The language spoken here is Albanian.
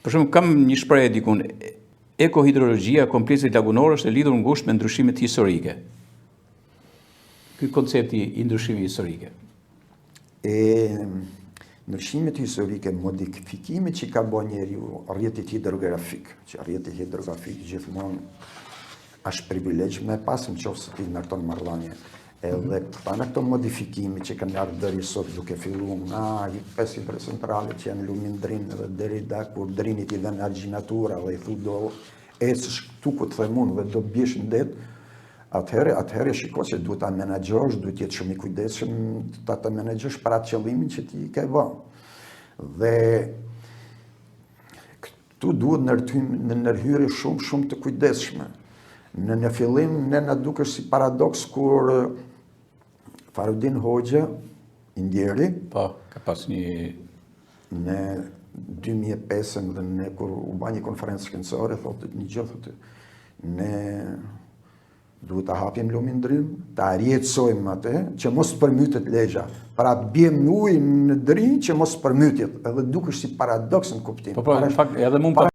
Për shembull, kam një shprehje dikun, ekohidrologjia e kompleksit lagunor është e lidhur ngushtë me ndryshimet historike. Ky koncepti i ndryshimit historike. E ndryshimet historike, modifikimi që ka bo njeriu rrjetit hidrografik, që rrjeti hidrografik gjithmonë është privilegj me pas në qoftë se ti ndërton marrëdhënie. Edhe mm këto modifikimi që kanë ardhur deri sot duke fillu nga pesë hidrocentralet që janë lumin Drin edhe deri da kur Drinit i vën argjinatura dhe i thu do ecësh këtu ku të them unë dhe do biesh në det, atëherë atëherë shiko që duhet ta menaxhosh, duhet të jetë shumë i kujdesshëm ta të menaxhosh për atë qëllimin që ti ke bë. Dhe Këtu duhet në ndërhyrje shumë shumë të kujdesshme. Në në fillim ne na dukesh si paradoks kur Farudin Hoxha, i ndjeri, po, ka pas një në 2005 dhe ne kur u ba një konferencë shkencore, thotë një gjë, thotë, ne Duhet ta hapim lumin Drin, ta rjetësojmë atë, që mos të përmytet Lezha. Pra të biem në ujë në Drin që mos të përmytet, edhe dukesh si paradoks në kuptim. Po, po, në fakt, edhe mund pa...